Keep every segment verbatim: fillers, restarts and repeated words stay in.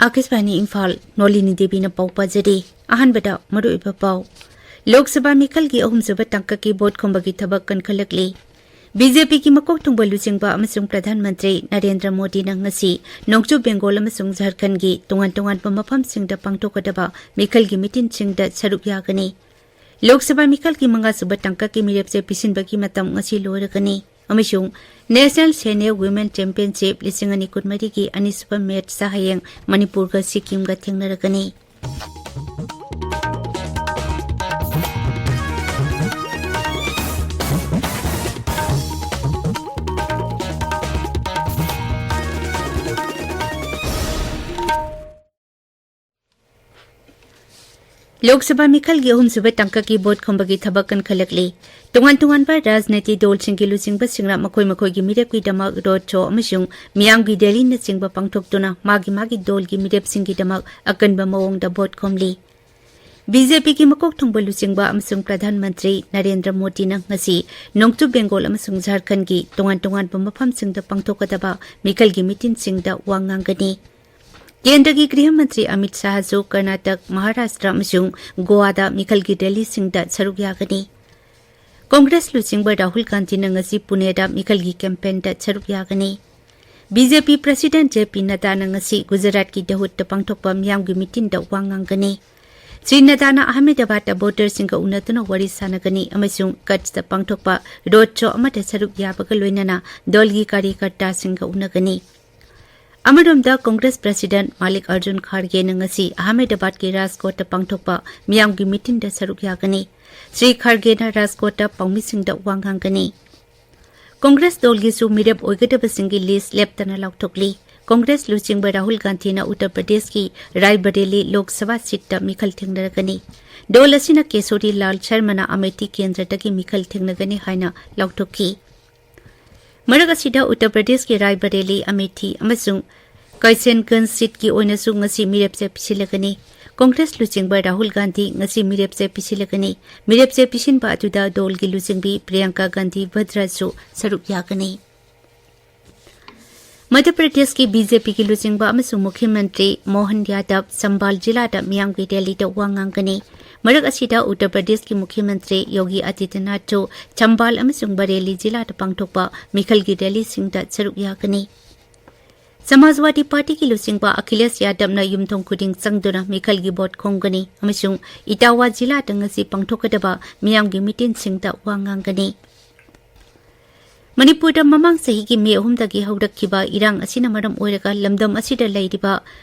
ꯑꯥꯀꯥꯁꯕꯥꯅꯤ ꯏꯝꯐꯥꯜ, ꯅꯣꯂꯤꯅꯤ ꯗꯦꯕꯤꯅ ꯄꯥꯎ ꯄꯥꯖꯔꯤ꯫ ꯑꯍꯥꯟꯕꯗ ꯃꯔꯨꯑꯣꯏꯕ ꯄꯥꯎ꯫ ꯂꯣꯛ ꯁꯚꯥ ꯃꯤꯈꯜꯒꯤ ꯑꯍꯨꯝꯁꯨꯕ ꯇꯥꯡꯀꯛꯀꯤ ꯚꯣꯠ ꯈꯣꯝꯕꯒꯤ ꯊꯕꯛ ꯀꯟꯈꯠꯂꯛꯂꯤ꯫ ꯕꯤ.ꯖꯦ.ꯄꯤꯒꯤ ꯃꯀꯣꯛ ꯊꯣꯡꯕ ꯂꯨꯆꯤꯡꯕ ꯑꯃꯁꯨꯡ ꯄ꯭ꯔꯙꯥꯟ ꯃꯟꯇ꯭ꯔꯤ ꯅꯔꯦꯟꯗ꯭ꯔ ꯃꯣꯗꯤꯅ ꯉꯁꯤ ꯅꯣꯡꯆꯨꯞ ꯕꯦꯡꯒꯣꯜ ꯑꯃꯁꯨꯡ ꯖꯥꯔꯈꯟꯒꯤ ꯇꯣꯉꯥꯟ ꯇꯣꯉꯥꯟꯕ ꯃꯐꯝꯁꯤꯡꯗ ꯄꯥꯡꯊꯣꯛꯀꯗꯕ ꯃꯤꯈꯜꯒꯤ ꯃꯤꯇꯤꯟꯁꯤꯡꯗ ꯁꯔꯨꯛ ꯌꯥꯒꯅꯤ꯫ ꯂꯣꯛ ꯁꯚꯥ ꯃꯤꯈꯜꯒꯤ ꯃꯉꯥꯁꯨꯕ ꯇꯥꯡꯀꯛꯀꯤ ꯃꯤꯔꯦꯞꯁꯦ ꯄꯤꯁꯤꯟꯕꯒꯤ ꯃꯇꯝ ꯉꯁꯤ ꯂꯣꯏꯔꯒꯅꯤ꯫ ꯑꯃꯁꯨꯡ National Senior Women Championship ꯂꯤꯁꯤꯡ ꯑꯅꯤ ꯀꯨꯟꯃꯔꯤꯒꯤ ꯑꯅꯤꯁꯨꯕ ꯃꯦꯠꯆꯇ ꯍꯌꯦꯡ ꯃꯅꯤꯄꯨꯔꯒ ꯁꯤꯛꯀꯤꯝꯒ ꯊꯦꯡꯅꯔꯒꯅꯤ꯫ ꯂꯣꯛ ꯁꯚꯥ ꯃꯤꯈꯜꯒꯤ ꯑꯍꯨꯝꯁꯨꯕ ꯇꯥꯡꯀꯛꯀꯤ ꯚꯣꯠ ꯈꯣꯝꯕꯒꯤ ꯊꯕꯛ ꯀꯟꯈꯠꯂꯛꯂꯤ꯫ ꯇꯣꯉꯥꯟ ꯇꯣꯉꯥꯟꯕ ꯔꯥꯖꯅꯤꯇꯤ ꯗꯣꯜꯁꯤꯡꯒꯤ ꯂꯨꯆꯤꯡꯕꯁꯤꯡꯅ ꯃꯈꯣꯏ ꯃꯈꯣꯏꯒꯤ ꯃꯤꯔꯦꯞꯀꯤꯗꯃꯛ ꯔꯣꯗ ꯁꯣ ꯑꯃꯁꯨꯡ ꯃꯤꯌꯥꯝꯒꯤ ꯔꯦꯂꯤꯅꯆꯤꯡꯕ ꯄꯥꯡꯊꯣꯛꯇꯨꯅ ꯃꯥꯒꯤ ꯃꯥꯒꯤ ꯗꯣꯜꯒꯤ ꯃꯤꯔꯦꯞꯁꯤꯡꯒꯤꯗꯃꯛ ꯑꯀꯟꯕ ꯃꯑꯣꯡꯗ ꯚꯣꯠ ꯈꯣꯝꯂꯤ꯫ ꯕꯤ.ꯖꯦ.ꯄꯤꯒꯤ ꯃꯀꯣꯛ ꯊꯣꯡꯕ ꯂꯨꯆꯤꯡꯕ ꯑꯃꯁꯨꯡ ꯄ꯭ꯔꯙꯥꯟ ꯃꯟꯇ꯭ꯔꯤ ꯅꯔꯦꯟꯗ꯭ꯔ ꯃꯣꯗꯤꯅ ꯉꯁꯤ ꯅꯣꯡꯆꯨꯞ ꯕꯦꯡꯒꯣꯜ ꯑꯃꯁꯨꯡ ꯖꯥꯔꯈꯟꯒꯤ ꯇꯣꯉꯥꯟ ꯇꯣꯉꯥꯟꯕ ꯃꯐꯝꯁꯤꯡꯗ ꯄꯥꯡꯊꯣꯛꯀꯗꯕ ꯃꯤꯈꯜꯒꯤ ꯃꯤꯇꯤꯟꯁꯤꯡꯗ ꯋꯥ ꯉꯥꯡꯒꯅꯤ꯫ ꯀꯦꯟꯗ꯭ꯔꯒꯤ ꯒ꯭ꯔꯤꯍ ꯃꯟꯇ꯭ꯔꯤ ꯑꯃꯤꯠ ꯁꯥꯍꯁꯨ ꯀꯔꯅꯥꯇꯛ, ꯃꯍꯥꯔꯥꯁꯇ꯭ꯔ ꯑꯃꯁꯨꯡ ꯒꯣꯋꯥꯗ ꯃꯤꯈꯜꯒꯤ ꯔꯦꯂꯤꯁꯤꯡꯗ ꯁꯔꯨꯛ ꯌꯥꯒꯅꯤ꯫ ꯀꯣꯡꯒ꯭ꯔꯦꯁ ꯂꯨꯆꯤꯡꯕ ꯔꯥꯍꯨꯜ ꯒꯥꯟꯙꯤꯅ ꯉꯁꯤ ꯄꯨꯅꯦꯗ ꯃꯤꯈꯜꯒꯤ ꯀꯦꯝꯄꯦꯟꯗ ꯁꯔꯨꯛ ꯌꯥꯒꯅꯤ꯫ ꯕꯤ.ꯖꯦ.ꯄꯤ ꯄ꯭ꯔꯁꯤꯗꯦꯟꯠ ꯖꯦ ꯄꯤ ꯅꯗꯥꯅ ꯉꯁꯤ ꯒꯨꯖꯔꯥꯠꯀꯤ ꯗꯍꯨꯠꯇ ꯄꯥꯡꯊꯣꯛꯄ ꯃꯤꯌꯥꯝꯒꯤ ꯃꯤꯇꯤꯟꯗ ꯋꯥ ꯉꯥꯡꯒꯅꯤ꯫ ꯁ꯭ꯔꯤ ꯅꯗꯥꯅ ꯑꯍꯃꯦꯗꯕꯥꯗꯇ ꯚꯣꯇꯔꯁꯤꯡꯒ ꯎꯅꯗꯨꯅ ꯋꯥꯔꯤ ꯁꯥꯟꯅꯒꯅꯤ ꯑꯃꯁꯨꯡ ꯀꯠꯁꯇ ꯄꯥꯡꯊꯣꯛꯄ ꯔꯣꯗ ꯁꯣ ꯑꯃꯗ ꯁꯔꯨꯛ ꯌꯥꯕꯒ ꯂꯣꯏꯅꯅ ꯗꯜꯒꯤ ꯀꯥꯔꯤꯀꯔꯇꯥꯁꯤꯡꯒ ꯎꯅꯒꯅꯤ꯫ ꯑꯃꯔꯣꯝꯗ ꯀꯣꯡꯒ꯭ꯔꯦꯁ ꯄ꯭ꯔꯁꯤꯗꯦꯟꯠ ꯃꯥꯂꯤꯛ ꯑꯔꯖꯨꯟ ꯈꯥꯔꯒꯦꯅ ꯉꯁꯤ ꯑꯍꯃꯦꯗꯕꯥꯗꯀꯤ ꯔꯥꯖꯀꯣꯠꯇ ꯄꯥꯡꯊꯣꯛꯄ ꯃꯤꯌꯥꯝꯒꯤ ꯃꯤꯇꯤꯟꯗ ꯁꯔꯨꯛ ꯌꯥꯒꯅꯤ꯫ ꯁ꯭ꯔꯤ ꯈꯥꯔꯒꯦꯅ ꯔꯥꯖꯀꯣꯠꯇ ꯄꯥꯎꯃꯤꯁꯤꯡꯗ ꯋꯥ ꯉꯥꯡꯒꯅꯤ꯫ ꯀꯣꯡꯒ꯭ꯔꯦꯁ ꯗꯜꯒꯤꯁꯨ ꯃꯤꯔꯦꯞ ꯑꯣꯏꯒꯗꯕꯁꯤꯡꯒꯤ ꯂꯤꯁ꯭ꯠ ꯂꯦꯞꯇꯅ ꯂꯥꯎꯊꯣꯛꯂꯤ꯫ ꯀꯣꯡꯒ꯭ꯔꯦꯁ ꯂꯨꯆꯤꯡꯕ ꯔꯥꯍꯨꯜ ꯒꯥꯟꯙꯤꯅ ꯎꯠꯇꯔ ꯄ꯭ꯔꯗꯦꯁꯀꯤ ꯔꯥꯏꯕꯔꯦꯂꯤ ꯂꯣꯛ ꯁꯚꯥ ꯁꯤꯠꯇ ꯃꯤꯈꯜ ꯊꯦꯡꯅꯔꯒꯅꯤ꯫ ꯗꯜ ꯑꯁꯤꯅ ꯀꯦꯁꯣꯔꯤ ꯂꯥꯜ ꯁꯔꯃꯅ ꯑꯃꯦꯊꯤ ꯀꯦꯟꯗ꯭ꯔꯗꯒꯤ ꯃꯤꯈꯜ ꯊꯦꯡꯅꯒꯅꯤ ꯍꯥꯏꯅ ꯂꯥꯎꯊꯣꯛꯈꯤ꯫ ꯃꯔꯛ ꯑꯁꯤꯗ ꯎꯠꯇꯔ ꯄ꯭ꯔꯗꯦꯁꯀꯤ ꯔꯥꯏꯕꯔꯦꯂꯤ, ꯑꯃꯦꯊꯤ ꯑꯃꯁꯨꯡ ꯀꯩꯁꯦꯟꯒꯟꯖ ꯁꯤꯠꯀꯤ ꯑꯣꯏꯅꯁꯨ ꯉꯁꯤ ꯃꯤꯔꯦꯞꯆꯦ ꯄꯤꯁꯤꯜꯂꯒꯅꯤ꯫ ꯀꯣꯡꯒ꯭ꯔꯦꯁ ꯂꯨꯆꯤꯡꯕ ꯔꯥꯍꯨꯜ ꯒꯥꯟꯙꯤ ꯉꯁꯤ ꯃꯤꯔꯦꯞꯆꯦ ꯄꯤꯁꯤꯜꯂꯒꯅꯤ꯫ ꯃꯤꯔꯦꯞꯆꯦ ꯄꯤꯁꯤꯟꯕ ꯑꯗꯨꯗ ꯗꯜꯒꯤ ꯂꯨꯆꯤꯡꯕꯤ ꯄ꯭ꯔꯤꯌꯥꯡꯀꯥ ꯒꯥꯟꯙꯤ ꯚꯗ꯭ꯔꯥꯁꯨ ꯁꯔꯨꯛ ꯌꯥꯒꯅꯤ꯫ ꯃꯙ꯭ꯌ ꯄ꯭ꯔꯗꯦꯁꯀꯤ ꯕꯤ ꯖꯦ ꯄꯤꯒꯤ ꯂꯨꯆꯤꯡꯕ ꯑꯃꯁꯨꯡ ꯃꯨꯈ꯭ꯌ ꯃꯟꯇ꯭ꯔꯤ ꯃꯣꯍꯟ ꯌꯥꯗꯕ ꯆꯝꯕꯥꯜ ꯖꯤꯂꯥꯗ ꯃꯤꯌꯥꯝꯒꯤ ꯔꯦꯂꯤꯗ ꯋꯥ ꯉꯥꯡꯒꯅꯤ꯫ ꯃꯔꯛ ꯑꯁꯤꯗ ꯎꯠꯇꯔ ꯄ꯭ꯔꯗꯦꯁꯀꯤ ꯃꯨꯈ꯭ꯌ ꯃꯟꯇ꯭ꯔꯤ ꯌꯣꯒꯤ ꯑꯥꯗꯤꯇ꯭ꯌꯅꯥꯊꯁꯨ ꯆꯝꯕꯥꯜ ꯑꯃꯁꯨꯡ ꯕꯔꯦꯂꯤ ꯖꯤꯂꯥꯗ ꯄꯥꯡꯊꯣꯛꯄ ꯃꯤꯈꯜꯒꯤ ꯔꯦꯂꯤꯁꯤꯡꯗ ꯁꯔꯨꯛ ꯌꯥꯒꯅꯤ꯫ ꯁꯃꯥꯖꯋꯥꯗꯤ ꯄꯥꯔꯇꯤꯒꯤ ꯂꯨꯆꯤꯡꯕ ꯑꯈꯤꯂꯦꯁ ꯌꯥꯗꯕꯅ ꯌꯨꯝꯊꯣꯡ ꯈꯨꯗꯤꯡ ꯆꯪꯗꯨꯅ ꯃꯤꯈꯜꯒꯤ ꯚꯣꯠ ꯈꯣꯝꯒꯅꯤ ꯑꯃꯁꯨꯡ ꯏꯇꯥꯋꯥ ꯖꯤꯂꯥꯗ ꯉꯁꯤ ꯄꯥꯡꯊꯣꯛꯀꯗꯕ ꯃꯤꯌꯥꯝꯒꯤ ꯃꯤꯇꯤꯟꯁꯤꯡꯗ ꯋꯥ ꯉꯥꯡꯒꯅꯤ꯫ ꯃꯅꯤꯄꯨꯔꯗ ꯃꯃꯥꯡ ꯆꯍꯤꯒꯤ ꯃꯦ ꯑꯍꯨꯝꯗꯒꯤ ꯍꯧꯔꯛꯈꯤꯕ ꯏꯔꯥꯡ ꯑꯁꯤꯅ ꯃꯔꯝ ꯑꯣꯏꯔꯒ ꯂꯝꯗꯝ ꯑꯁꯤꯗ ꯂꯩꯔꯤꯕ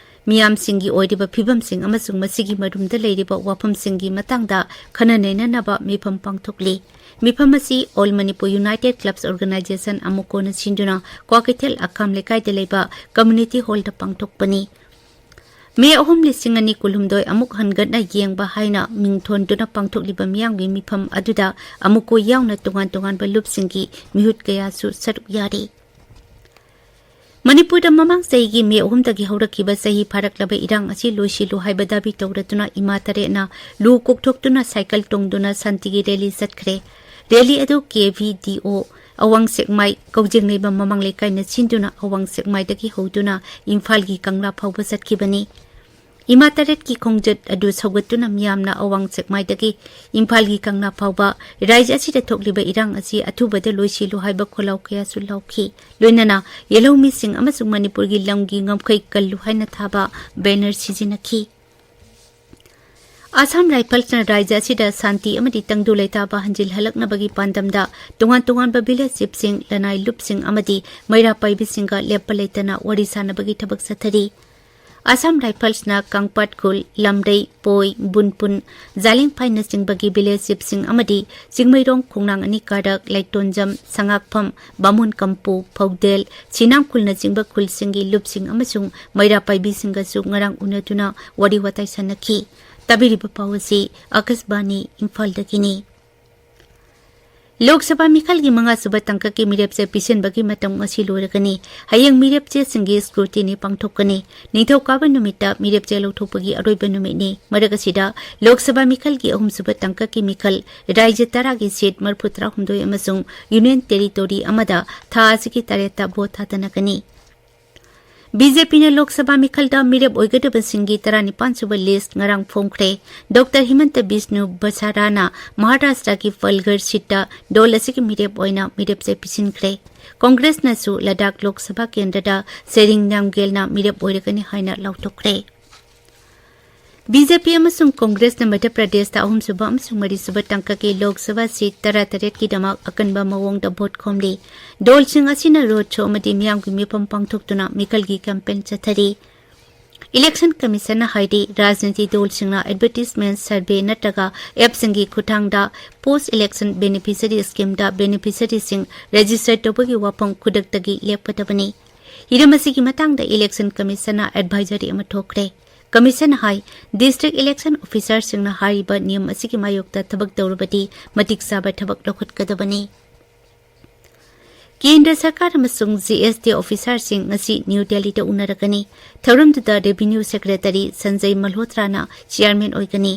ꯃꯤꯌꯥꯝꯁꯤꯡꯒꯤ ꯑꯣꯏꯔꯤꯕ ꯐꯤꯕꯝꯁꯤꯡ ꯑꯃꯁꯨꯡ ꯃꯁꯤꯒꯤ ꯃꯔꯨꯝꯗ ꯂꯩꯔꯤꯕ ꯋꯥꯐꯝꯁꯤꯡꯒꯤ ꯃꯇꯥꯡꯗ ꯈꯟꯅ ꯅꯩꯅꯅꯕ ꯃꯤꯐꯝ ꯄꯥꯡꯊꯣꯛꯂꯤ꯫ ꯃꯤꯐꯝ ꯑꯁꯤ All Manipur United Clubs Organisation, ꯑꯃꯨꯀꯣꯅ ꯁꯤꯟꯗꯨꯅ ꯀ꯭ꯋꯥꯀꯩꯊꯦꯜ ꯑꯀꯥꯝ ꯂꯩꯀꯥꯏꯗ ꯂꯩꯕ ꯀꯝꯃ꯭ꯌꯨꯅꯤꯇꯤ ꯍꯣꯜꯗ ꯄꯥꯡꯊꯣꯛꯄꯅꯤ꯫ ꯃꯦ ꯑꯍꯨꯝ, ꯂꯤꯁꯤꯡ ꯑꯅꯤ ꯀꯨꯟꯍꯨꯝꯗꯣꯏ ꯑꯃꯨꯛ ꯍꯟꯒꯠꯅ ꯌꯦꯡꯕ ꯍꯥꯏꯅ ꯃꯤꯡ ꯊꯣꯟꯗꯨꯅ ꯄꯥꯡꯊꯣꯛꯂꯤꯕ ꯃꯤꯌꯥꯝꯒꯤ ꯃꯤꯐꯝ ꯑꯗꯨꯗ ꯑꯃꯨꯛꯀꯣ ꯌꯥꯎꯅ ꯇꯣꯉꯥꯟ ꯇꯣꯉꯥꯟꯕ ꯂꯨꯞꯁꯤꯡꯒꯤ ꯃꯤꯍꯨꯠ ꯀꯌꯥꯁꯨ ꯁꯔꯨꯛ ꯌꯥꯔꯤ꯫ ꯃꯅꯤꯄꯨꯔꯗ ꯃꯃꯥꯡ ꯆꯍꯤꯒꯤ ꯃꯦ ꯑꯍꯨꯝꯗꯒꯤ ꯍꯧꯔꯛꯈꯤꯕ ꯆꯍꯤ ꯐꯥꯔꯛꯂꯕ ꯏꯔꯥꯡ ꯑꯁꯤ ꯂꯣꯏꯁꯤꯜꯂꯨ ꯍꯥꯏꯕ ꯗꯥꯕꯤ ꯇꯧꯔꯗꯨꯅ ꯏꯃꯥ ꯇꯔꯦꯠꯅ ꯂꯨ ꯀꯣꯛꯊꯣꯛꯇꯨꯅ ꯁꯥꯏꯀꯜ ꯇꯣꯡꯗꯨꯅ ꯁꯥꯟꯇꯤꯒꯤ ꯔꯦꯂꯤ ꯆꯠꯈ꯭ꯔꯦ꯫ ꯔꯦꯂꯤ ꯑꯗꯨ ꯀꯦ ꯚꯤ ꯗꯤ ꯑꯣ ꯑꯋꯥꯡ ꯁꯦꯛꯃꯥꯏ ꯀꯧꯖꯦꯡꯂꯩꯃ ꯃꯃꯥꯡ ꯂꯩꯀꯥꯏꯅ ꯁꯤꯟꯗꯨꯅ ꯑꯋꯥꯡ ꯁꯦꯛꯃꯥꯏꯗꯒꯤ ꯍꯧꯗꯨꯅ ꯏꯝꯐꯥꯜꯒꯤ ꯀꯪꯂꯥ ꯐꯥꯎꯕ ꯆꯠꯈꯤꯕꯅꯤ꯫ ꯏꯃꯥ ꯇꯔꯦꯠꯀꯤ ꯈꯣꯡꯆꯠ ꯑꯗꯨ ꯁꯧꯒꯠꯇꯨꯅ ꯃꯤꯌꯥꯝꯅ ꯑꯋꯥꯡ ꯁꯦꯛꯃꯥꯏꯗꯒꯤ ꯏꯝꯐꯥꯜꯒꯤ ꯀꯪꯂꯥ ꯐꯥꯎꯕ ꯔꯥꯏꯖ꯭ꯌ ꯑꯁꯤꯗ ꯊꯣꯛꯂꯤꯕ ꯏꯔꯥꯡ ꯑꯁꯤ ꯑꯊꯨꯕꯗ ꯂꯣꯏꯁꯤꯜꯂꯨ ꯍꯥꯏꯕ ꯈꯣꯜꯂꯥꯎ ꯀꯌꯥꯁꯨ ꯂꯥꯎꯈꯤ꯫ ꯂꯣꯏꯅꯅ ꯌꯦꯜꯍꯧꯃꯤꯁꯤꯡ ꯑꯃꯁꯨꯡ ꯃꯅꯤꯄꯨꯔꯒꯤ ꯂꯝꯒꯤ ꯉꯝꯈꯩ ꯀꯜꯂꯨ ꯍꯥꯏꯅ ꯊꯥꯕ ꯕꯦꯅꯔ ꯁꯤꯖꯤꯟꯅꯈꯤ꯫ ꯑꯁꯥꯝ ꯔꯥꯏꯐꯜꯁꯅ ꯔꯥꯏꯖ꯭ꯌ ꯑꯁꯤꯗ ꯁꯥꯟꯇꯤ ꯑꯃꯗꯤ ꯇꯪꯗꯨ ꯂꯩꯇꯥꯕ ꯍꯟꯖꯤꯜꯍꯜꯂꯛꯅꯕꯒꯤ ꯄꯥꯟꯗꯝꯗ ꯇꯣꯉꯥꯟ ꯇꯣꯉꯥꯟꯕ ꯚꯤꯂꯦꯖ ꯆꯤꯐꯁꯤꯡ, ꯂꯅꯥꯏ ꯂꯨꯞꯁꯤꯡ ꯑꯃꯗꯤ ꯃꯩꯔꯥ ꯄꯥꯏꯕꯤꯁꯤꯡꯒ ꯂꯦꯞꯄ ꯂꯩꯇꯅ ꯋꯥꯔꯤ ꯁꯥꯅꯕꯒꯤ ꯊꯕꯛ ꯆꯠꯊꯔꯤ꯫ ꯑꯁꯥꯝ ꯔꯥꯏꯐꯜꯁꯅ ꯀꯪꯄꯥꯠ ꯈꯨꯜ, ꯂꯝꯔꯩ, ꯄꯣꯏ, ꯕꯨꯟꯄꯨꯟ, ꯖꯥꯂꯤꯡꯐꯥꯏꯅꯆꯤꯡꯕꯒꯤ ꯚꯤꯂꯦꯖ ꯆꯤꯐꯁꯤꯡ ꯑꯃꯗꯤ ꯆꯤꯡꯃꯩꯔꯣꯡ, ꯈꯣꯡꯅꯥꯡ ꯑꯅꯤ ꯀꯥꯔꯛ, ꯂꯩꯇꯣꯟꯖꯝ, ꯁꯉꯥꯛꯐꯝ, ꯕꯥꯃꯣꯟ ꯀꯝꯄꯨ, ꯐꯧꯗꯦꯜ, ꯁꯤꯅꯥꯝꯈꯨꯜꯅꯆꯤꯡꯕ ꯈꯨꯜꯁꯤꯡꯒꯤ ꯂꯨꯞꯁꯤꯡ ꯑꯃꯁꯨꯡ ꯃꯩꯔꯥ ꯄꯥꯏꯕꯤꯁꯤꯡꯒꯁꯨ ꯉꯔꯥꯡ ꯎꯅꯗꯨꯅ ꯋꯥꯔꯤ ꯋꯥꯇꯥꯏ ꯁꯥꯟꯅꯈꯤ꯫ ꯇꯥꯕꯤꯔꯤꯕ ꯄꯥꯎ ꯑꯁꯤ ꯑꯀꯥꯁꯕꯥꯅꯤ ꯏꯝꯐꯥꯜꯗꯒꯤꯅꯤ꯫ ꯂꯣꯛ ꯁꯚꯥ ꯃꯤꯈꯜꯒꯤ ꯃꯉꯥꯁꯨꯕ ꯇꯥꯡꯀꯛꯀꯤ ꯃꯤꯔꯦꯞꯆꯦ ꯄꯤꯁꯤꯟꯕꯒꯤ ꯃꯇꯝ ꯉꯁꯤ ꯂꯣꯏꯔꯒꯅꯤ꯫ ꯍꯌꯦꯡ ꯃꯤꯔꯦꯞꯆꯦꯁꯤꯡꯒꯤ ꯁ꯭ꯀ꯭ꯔꯨꯇꯤꯅꯤ ꯄꯥꯡꯊꯣꯛꯀꯅꯤ꯫ ꯅꯤꯡꯊꯧꯀꯥꯕ ꯅꯨꯃꯤꯠꯇ ꯃꯤꯔꯦꯞꯆꯦ ꯂꯧꯊꯣꯛꯄꯒꯤ ꯑꯔꯣꯏꯕ ꯅꯨꯃꯤꯠꯅꯤ꯫ ꯃꯔꯛ ꯑꯁꯤꯗ, ꯂꯣꯛ ꯁꯚꯥ ꯃꯤꯈꯜꯒꯤ ꯑꯍꯨꯝꯁꯨꯕ ꯇꯥꯡꯀꯛꯀꯤ ꯃꯤꯈꯜ, ꯔꯥꯏꯖ꯭ꯌ ꯇꯔꯥꯒꯤ ꯁꯤꯠ ꯃꯔꯤꯐꯨꯇꯔꯥꯍꯨꯝꯗꯣꯏ ꯑꯃꯁꯨꯡ ꯌꯨꯅꯤꯌꯟ ꯇꯦꯔꯤꯇꯣꯔꯤ ꯑꯃꯗ ꯊꯥ ꯑꯁꯤꯒꯤ ꯇꯔꯦꯠꯇ ꯚꯣꯠ ꯊꯥꯗꯅꯒꯅꯤ꯫ ꯕꯤ ꯖꯦ ꯄꯤꯅ ꯂꯣꯛ ꯁꯚꯥ ꯃꯤꯈꯜꯗ ꯃꯤꯔꯦꯞ ꯑꯣꯏꯒꯗꯕꯁꯤꯡꯒꯤ ꯇꯔꯥꯅꯤꯄꯥꯟ ꯁꯨꯕ ꯂꯤꯁ꯭ꯠ ꯉꯔꯥꯡ ꯐꯣꯡꯈ꯭ꯔꯦ꯫ ꯗꯣꯛꯇꯔ ꯍꯤꯃꯟꯇ ꯕꯤꯁꯅꯨ ꯕꯁꯥꯔꯥꯅ ꯃꯍꯥꯔꯥꯁ꯭ꯇ꯭ꯔꯒꯤ ꯄꯜꯘꯔ ꯁꯤꯠꯇ ꯗꯣꯜ ꯑꯁꯤꯒꯤ ꯃꯤꯔꯦꯞ ꯑꯣꯏꯅ ꯃꯤꯔꯦꯞ ꯆꯦ ꯄꯤꯁꯤꯟꯈ꯭ꯔꯦ꯫ ꯀꯣꯡꯒ꯭ꯔꯦꯁꯅꯁꯨ ꯂꯗꯥꯈ ꯂꯣꯛ ꯁꯚꯥ ꯀꯦꯟꯗ꯭ꯔꯗ ꯁꯦꯔꯤꯡ ꯅꯥꯝꯒꯦꯜꯅ ꯃꯤꯔꯦꯞ ꯑꯣꯏꯔꯒꯅꯤ ꯍꯥꯏꯅ ꯂꯥꯎꯊꯣꯛꯈ꯭ꯔꯦ꯫ ꯕꯤ ꯖꯦ ꯄꯤ ꯑꯃꯁꯨꯡ ꯀꯣꯡꯒ꯭ꯔꯦꯁꯅ ꯃꯙ꯭ꯌ ꯄ꯭ꯔꯗꯦꯁꯇ ꯑꯍꯨꯝꯁꯨꯕ ꯑꯃꯁꯨꯡ ꯃꯔꯤꯁꯨꯕ ꯇꯥꯡꯀꯛꯀꯤ ꯂꯣꯛ ꯁꯚꯥ ꯁꯤꯠ ꯇꯔꯥꯇꯔꯦꯠꯀꯤꯗꯃꯛ ꯑꯀꯟꯕ ꯃꯑꯣꯡꯗ ꯚꯣꯠ ꯈꯣꯝꯂꯤ꯫ ꯗꯣꯜꯁꯤꯡ ꯑꯁꯤꯅ ꯔꯣꯗ ꯁꯣ ꯑꯃꯗꯤ ꯃꯤꯌꯥꯝꯒꯤ ꯃꯤꯐꯝ ꯄꯥꯡꯊꯣꯛꯇꯨꯅ ꯃꯤꯈꯜꯒꯤ ꯀꯦꯝꯄꯦꯟ ꯆꯠꯊꯔꯤ꯫ ꯏꯂꯦꯛꯁꯟ ꯀꯃꯤꯁꯟꯅ ꯍꯥꯏꯔꯤ, ꯔꯥꯖꯅꯤꯇꯤ ꯗꯣꯜꯁꯤꯡꯅ ꯑꯦꯗꯚꯔꯇꯤꯁꯃꯦꯟꯠ, ꯁꯔꯚꯦ ꯅꯠꯇ꯭ꯔꯒ ꯑꯦꯞꯁꯤꯡꯒꯤ ꯈꯨꯠꯊꯥꯡꯗ ꯄꯣꯁ꯭ꯠ ꯏꯂꯦꯛꯁꯟ ꯕꯦꯅꯤꯐꯤꯁꯔꯤ ꯁ꯭ꯀꯤꯝꯗ ꯕꯦꯅꯤꯐꯤꯁꯔꯤꯁꯤꯡ ꯔꯦꯖꯤꯁꯇꯔ ꯇꯧꯕꯒꯤ ꯋꯥꯐꯝ ꯈꯨꯗꯛꯇꯒꯤ ꯂꯦꯞꯀꯗꯕꯅꯤ꯫ ꯍꯤꯔꯝ ꯑꯁꯤꯒꯤ ꯃꯇꯥꯡꯗ ꯏꯂꯦꯛꯁꯟ ꯀꯃꯤꯁꯟꯅ ꯑꯦꯗꯚꯥꯏꯖꯔꯤ ꯑꯃ ꯊꯣꯛꯈ꯭ꯔꯦ꯫ ꯀꯃꯤꯁꯟꯅ ꯍꯥꯏ, ꯗꯤꯁꯇ꯭ꯔꯤꯛ ꯏꯂꯦꯛꯁꯟ ꯑꯣꯐꯤꯁꯥꯔꯁꯤꯡꯅ ꯍꯥꯏꯔꯤꯕ ꯅꯤꯌꯝ ꯑꯁꯤꯒꯤ ꯃꯥꯌꯣꯛꯇ ꯊꯕꯛ ꯇꯧꯔꯕꯗꯤ ꯃꯇꯤꯛ ꯆꯥꯕ ꯊꯕꯛ ꯂꯧꯈꯠꯀꯗꯕꯅꯤ꯫ ꯀꯦꯟꯗ꯭ꯔ ꯁꯔꯀꯥꯔ ꯑꯃꯁꯨꯡ ꯖꯤ ꯑꯦꯁ ꯇꯤ ꯑꯣꯐꯤꯁꯥꯔꯁꯤꯡ ꯉꯁꯤ ꯅ꯭ꯌꯨ ꯗꯦꯜꯂꯤꯗ ꯎꯅꯔꯒꯅꯤ꯫ ꯊꯧꯔꯝꯗꯨꯗ ꯔꯦꯚꯤꯅ꯭ꯌꯨ ꯁꯦꯀ꯭ꯔꯦꯇꯔꯤ ꯁꯟꯖꯌ ꯃꯜꯍꯣꯇ꯭ꯔꯥꯅ ꯆꯤꯌꯥꯔꯃꯦꯟ ꯑꯣꯏꯒꯅꯤ꯫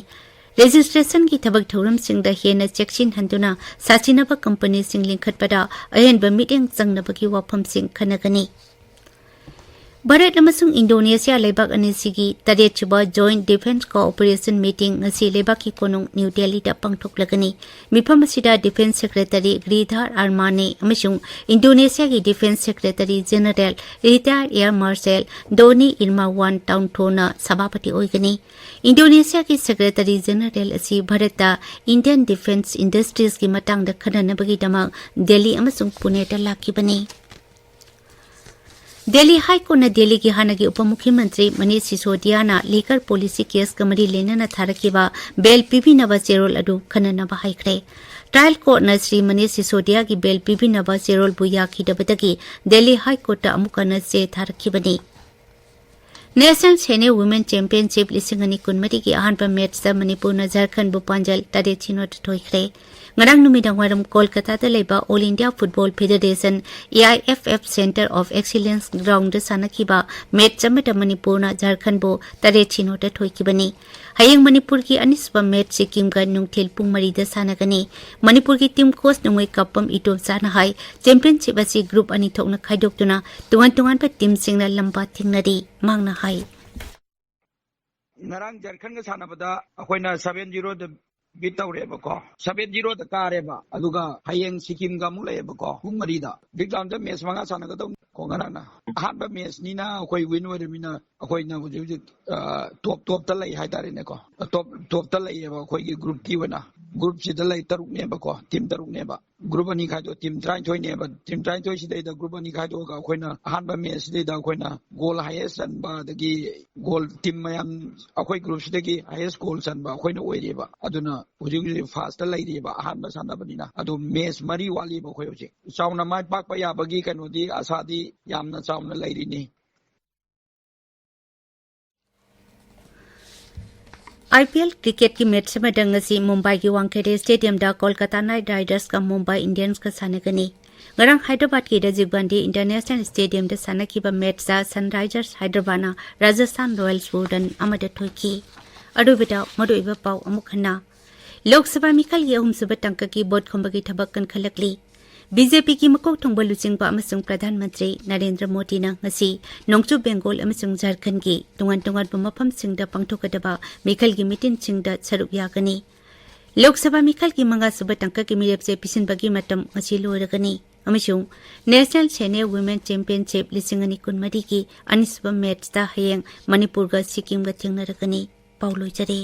ꯔꯦꯖꯤꯁꯇ꯭ꯔꯦꯁꯟꯒꯤ ꯊꯕꯛ ꯊꯧꯔꯝꯁꯤꯡꯗ ꯍꯦꯟꯅ ꯆꯦꯛꯁꯤꯟꯍꯟꯗꯨꯅ ꯁꯥꯊꯤꯅꯕ ꯀꯝꯄꯅꯤꯁꯤꯡ ꯂꯤꯡꯈꯠꯄꯗ ꯑꯍꯦꯟꯕ ꯃꯤꯠꯌꯦꯡ ꯆꯪꯅꯕꯒꯤ ꯋꯥꯐꯝꯁꯤꯡ ꯈꯟꯅꯒꯅꯤ꯫ ꯚꯥꯔꯠ ꯑꯃꯁꯨꯡ ꯏꯟꯗꯣꯅꯦꯁꯤꯌꯥ ꯂꯩꯕꯥꯛ ꯑꯅꯤꯁꯤꯒꯤ ꯇꯔꯦꯠꯁꯨꯕ Joint Defence Cooperation Meeting ꯉꯁꯤ ꯂꯩꯕꯥꯛꯀꯤ ꯀꯣꯅꯨꯡ ꯅ꯭ꯌꯨ ꯗꯦꯜꯂꯤꯗ ꯄꯥꯡꯊꯣꯛꯂꯒꯅꯤ꯫ ꯃꯤꯐꯝ ꯑꯁꯤꯗ Defence Secretary Giridhar Armane ꯑꯃꯁꯨꯡ ꯏꯟꯗꯣꯅꯦꯁꯤꯌꯥꯒꯤ Defence Secretary General, Retired Air Marshal Doni Irmawan Tauntona ꯁꯚꯥꯄꯇꯤ ꯑꯣꯏꯒꯅꯤ꯫ ꯏꯟꯗꯣꯅꯦꯁꯤꯌꯥꯒꯤ Secretary General ꯑꯁꯤ ꯚꯥꯔꯠꯇ Indian Defence Industriesꯀꯤ ꯃꯇꯥꯡꯗ ꯈꯟꯅꯅꯕꯒꯤꯗꯃꯛ ꯗꯦꯜꯂꯤ ꯑꯃꯁꯨꯡ ꯄꯨꯅꯦꯗ ꯂꯥꯛꯈꯤꯕꯅꯤ꯫ ꯗꯦꯜꯂꯤ ꯍꯥꯏ ꯀꯣꯔꯠꯅ ꯗꯦꯜꯂꯤꯒꯤ ꯍꯥꯟꯅꯒꯤ ꯎꯄ ꯃꯨꯈ꯭ꯌ ꯃꯟꯇ꯭ꯔꯤ ꯃꯅꯤꯁ ꯁꯤꯁꯣꯗꯤꯌꯥꯅ ꯂꯤꯀꯔ ꯄꯣꯂꯤꯁꯤ ꯀꯦꯁꯀ ꯃꯔꯤ ꯂꯩꯅꯅ ꯊꯥꯔꯛꯈꯤꯕ ꯕꯦꯜ ꯄꯤꯕꯤꯅꯕ ꯆꯦꯔꯣꯜ ꯑꯗꯨ ꯈꯟꯅꯅꯕ ꯍꯥꯏꯈ꯭ꯔꯦ꯫ ꯇ꯭ꯔꯥꯌꯦꯜ ꯀꯣꯔꯠꯅ ꯁ꯭ꯔꯤ ꯃꯅꯤꯁ ꯁꯤꯁꯣꯗꯤꯌꯥꯒꯤ ꯕꯦꯜ ꯄꯤꯕꯤꯅꯕ ꯆꯦꯔꯣꯜꯕꯨ ꯌꯥꯈꯤꯗꯕꯗꯒꯤ ꯗꯦꯜꯂꯤ ꯍꯥꯏ ꯀꯣꯔꯠꯇ ꯑꯃꯨꯛ ꯍꯟꯅ ꯆꯦ ꯊꯥꯔꯛꯈꯤꯕꯅꯤ꯫ National Senior Women Championship ꯂꯤꯁꯤꯡ ꯑꯅꯤ ꯀꯨꯟꯃꯔꯤꯒꯤ ꯑꯍꯥꯟꯕ ꯃꯦꯠꯆꯇ ꯃꯅꯤꯄꯨꯔꯅ ꯖꯔꯈꯟꯕꯨ ꯄꯥꯟꯖꯜ ꯇꯔꯦꯠ ꯁꯤꯅꯣꯗ ꯊꯣꯏꯈ꯭ꯔꯦ꯫ ꯉꯔꯥꯡ ꯅꯨꯃꯤꯗꯥꯡ ꯋꯥꯏꯔꯝ ꯀꯣꯜꯀꯇꯥꯗ ꯂꯩꯕ All India Football Federation, A I F F Centre of Excellence groundꯗ ꯁꯥꯟꯅꯈꯤꯕ ꯃꯦꯠꯆ ꯑꯃꯗ ꯃꯅꯤꯄꯨꯔꯅ ꯖꯔꯈꯟꯕꯨ ꯇꯔꯦꯠ ꯁꯤꯅꯣꯗ ꯊꯣꯏꯈꯤꯕꯅꯤ꯫ ꯍꯌꯦꯡ ꯃꯅꯤꯄꯨꯔꯒꯤ ꯑꯅꯤꯁꯨꯕ ꯃꯦꯠꯆ ꯁꯤꯛꯀꯤꯝꯒ ꯅꯨꯡꯊꯤꯜ ꯄꯨꯡ ꯃꯔꯤꯗ ꯁꯥꯟꯅꯒꯅꯤ꯫ ꯃꯅꯤꯄꯨꯔꯒꯤ ꯇꯤꯝ ꯀꯣꯆ ꯅꯣꯡꯃꯩ ꯀꯥꯞꯄꯝ ꯏꯇꯣꯝꯆꯥꯅ ꯍꯥꯏ, ꯆꯦꯝꯄꯤꯌꯟꯁꯤꯞ ꯑꯁꯤ ꯒ꯭ꯔꯨꯞ ꯑꯅꯤ ꯊꯣꯛꯅ ꯈꯥꯏꯗꯣꯛꯇꯨꯅ ꯇꯣꯉꯥꯟ ꯇꯣꯉꯥꯟꯕ ꯇꯤꯝꯁꯤꯡꯅ ꯂꯝꯕꯥ ꯊꯦꯡꯅꯔꯤ꯫ ꯃꯍꯥꯛꯅ ꯍꯥꯏ, ꯉꯔꯥꯡ ꯖꯔꯈꯟꯒ ꯁꯥꯟꯅꯕꯗ ꯑꯩꯈꯣꯏꯅ ꯁꯚꯦꯟ ꯖꯤꯔꯣꯗ ꯕꯤꯠ ꯇꯧꯔꯦꯕꯀꯣ, ꯁꯚꯦꯟ ꯖꯤꯔꯣꯗ ꯀꯥꯔꯦꯕ꯫ ꯑꯗꯨꯒ ꯍꯌꯦꯡ ꯁꯤꯀꯤꯝꯒ ꯑꯃꯨꯛ ꯂꯩꯌꯦꯕꯀꯣ, ꯄꯨꯡ ꯃꯔꯤꯗ꯫ ꯕꯤꯛ ꯔꯥꯎꯟꯗ ꯃꯦꯠꯆ ꯃꯉꯥ ꯁꯥꯟꯅꯒꯗꯧꯅꯤ ꯀꯣ ꯉꯔꯥꯡꯅ꯫ ꯑꯍꯥꯟꯕ ꯃꯦꯠꯆꯅꯤꯅ ꯑꯩꯈꯣꯏ ꯋꯤꯟ ꯑꯣꯏꯔꯃꯤꯅ ꯑꯩꯈꯣꯏꯅ ꯍꯧꯖꯤꯛ ꯍꯧꯖꯤꯛ, ꯑ, ꯇꯣꯞ ꯇꯣꯞꯇ ꯂꯩ ꯍꯥꯏꯇꯥꯔꯦꯅꯦꯀꯣ꯫ ꯇꯣꯞ ꯇꯣꯞꯇ ꯂꯩꯌꯦꯕ ꯑꯩꯈꯣꯏꯒꯤ ꯒ꯭ꯔꯨꯞꯀꯤ ꯑꯣꯏꯅ꯫ ꯒ꯭ꯔꯨꯞꯁꯤꯗ ꯂꯩ ꯇꯔꯨꯛꯅꯦꯕꯀꯣ, ꯇꯤꯝ ꯇꯔꯨꯛꯅꯦꯕ꯫ ꯒ꯭ꯔꯨꯞ ꯑꯅꯤ ꯈꯥꯏꯗꯣꯛ, ꯇꯤꯝ ꯇꯔꯥꯅꯤꯊꯣꯏꯅꯦꯕ꯫ ꯇꯤꯝ ꯇꯔꯥꯅꯤꯊꯣꯏꯁꯤꯗꯩꯗ ꯒ꯭ꯔꯨꯞ ꯑꯅꯤ ꯈꯥꯏꯗꯣꯛꯑꯒ ꯑꯩꯈꯣꯏꯅ ꯑꯍꯥꯟꯕ ꯃꯦꯠꯆꯁꯤꯗꯩꯗ ꯑꯩꯈꯣꯏꯅ ꯒꯣꯜ ꯍꯥꯏꯌꯦꯁ ꯆꯟꯕ, ꯑꯗꯒꯤ ꯒꯣꯜ ꯇꯤꯝ ꯃꯌꯥꯝ ꯑꯩꯈꯣꯏ ꯒ꯭ꯔꯨꯞꯁꯤꯗꯒꯤ ꯍꯥꯏꯌꯦꯁ ꯒꯣꯜ ꯆꯟꯕ ꯑꯩꯈꯣꯏꯅ ꯑꯣꯏꯔꯤꯕ꯫ ꯑꯗꯨꯅ ꯍꯧꯖꯤꯛ ꯍꯧꯖꯤꯛ ꯐꯥꯔꯁꯇ ꯂꯩꯔꯤꯕ ꯑꯍꯥꯟꯕ ꯁꯥꯟꯅꯕꯅꯤꯅ꯫ ꯑꯗꯣ ꯃꯦꯠꯆ ꯃꯔꯤ ꯋꯥꯠꯂꯤꯕ ꯑꯩꯈꯣꯏ ꯍꯧꯖꯤꯛ꯫ ꯆꯥꯎꯅ ꯃꯥꯏ ꯄꯥꯛꯄ ꯌꯥꯕꯒꯤ ꯀꯩꯅꯣꯗꯤ, ꯑꯁꯥꯗꯤ ꯌꯥꯝꯅ ꯆꯥꯎꯅ ꯂꯩꯔꯤꯅꯤ꯫ ꯑꯥꯏ ꯄꯤ ꯑꯦꯜ ꯀ꯭ꯔꯤꯀꯦꯠꯀꯤ ꯃꯦꯠꯆ ꯑꯃꯗ ꯉꯁꯤ ꯃꯨꯝꯕꯥꯏꯒꯤ ꯋꯥꯡꯈꯦꯗꯦ ꯁ꯭ꯇꯦꯗꯤꯌꯝꯗ ꯀꯣꯜꯀꯇꯥ ꯅꯥꯏꯠ ꯔꯥꯏꯗꯔꯁꯀ ꯃꯨꯝꯕꯥꯏ ꯏꯟꯗꯤꯌꯟꯁꯀ ꯁꯥꯟꯅꯒꯅꯤ꯫ ꯉꯔꯥꯡ ꯍꯥꯏꯗ꯭ꯔꯕꯥꯗꯀꯤ ꯔꯥꯖꯤꯕ ꯒꯥꯟꯙꯤ ꯏꯟꯇꯔꯅꯦꯁꯅꯦꯜ ꯁ꯭ꯇꯦꯗꯤꯌꯝꯗ ꯁꯥꯟꯅꯈꯤꯕ ꯃꯦꯠꯆꯇ ꯁꯟꯔꯥꯏꯖꯔꯁ ꯍꯥꯏꯗ꯭ꯔꯕꯥꯗꯅ ꯔꯥꯖꯁꯊꯥꯟ ꯔꯣꯌꯦꯜꯁꯄꯨ ꯔꯟ ꯑꯃꯗ ꯊꯣꯏꯈꯤ꯫ ꯑꯔꯣꯏꯕꯗ ꯃꯔꯨꯑꯣꯏꯕ ꯄꯥꯎ ꯑꯃꯨꯛ ꯍꯟꯅ꯫ ꯂꯣꯛ ꯁꯚꯥ ꯃꯤꯈꯜꯒꯤ ꯑꯍꯨꯝꯁꯨꯕ ꯇꯥꯡꯀꯛꯀꯤ ꯚꯣꯠ ꯈꯣꯝꯕꯒꯤ ꯊꯕꯛ ꯀꯟꯈꯠꯂꯛꯂꯤ꯫ ꯕꯤ ꯖꯦ ꯄꯤꯒꯤ ꯃꯀꯣꯛ ꯊꯣꯡꯕ ꯂꯨꯆꯤꯡꯕ ꯑꯃꯁꯨꯡ ꯄ꯭ꯔꯙꯥꯟ ꯃꯟꯇ꯭ꯔꯤ ꯅꯔꯦꯟꯗ꯭ꯔ ꯃꯣꯗꯤꯅ ꯉꯁꯤ ꯅꯣꯡꯆꯨꯞ ꯕꯦꯡꯒꯣꯜ ꯑꯃꯁꯨꯡ ꯖꯥꯔꯈꯟꯗꯒꯤ ꯇꯣꯉꯥꯟ ꯇꯣꯉꯥꯟꯕ ꯃꯐꯝꯁꯤꯡꯗ ꯄꯥꯡꯊꯣꯛꯀꯗꯕ ꯃꯤꯈꯜꯒꯤ ꯃꯤꯇꯤꯟꯁꯤꯡꯗ ꯁꯔꯨꯛ ꯌꯥꯒꯅꯤ꯫ ꯂꯣꯛ ꯁꯚꯥ ꯃꯤꯈꯜꯒꯤ ꯃꯉꯥꯁꯨꯕ ꯇꯥꯡꯀꯛꯀꯤ ꯃꯤꯔꯦꯞ ꯆꯦ ꯄꯤꯁꯤꯟꯕꯒꯤ ꯃꯇꯝ ꯉꯁꯤ ꯂꯣꯏꯔꯒꯅꯤ ꯑꯃꯁꯨꯡ ꯅꯦꯁꯅꯦꯜ ꯁꯦꯅꯤꯌꯔ ꯋꯤꯃꯦꯟ ꯆꯦꯝꯄꯤꯌꯟꯁꯤꯞ ꯂꯤꯁꯤꯡ ꯑꯅꯤ ꯀꯨꯟꯃꯔꯤꯒꯤ ꯑꯅꯤꯁꯨꯕ ꯃꯦꯠꯆꯇ ꯍꯌꯦꯡ ꯃꯅꯤꯄꯨꯔꯒ ꯁꯤꯛꯀꯤꯝꯒ ꯊꯦꯡꯅꯔꯒꯅꯤ꯫ ꯄꯥꯎ ꯂꯣꯏꯖꯔꯦ꯫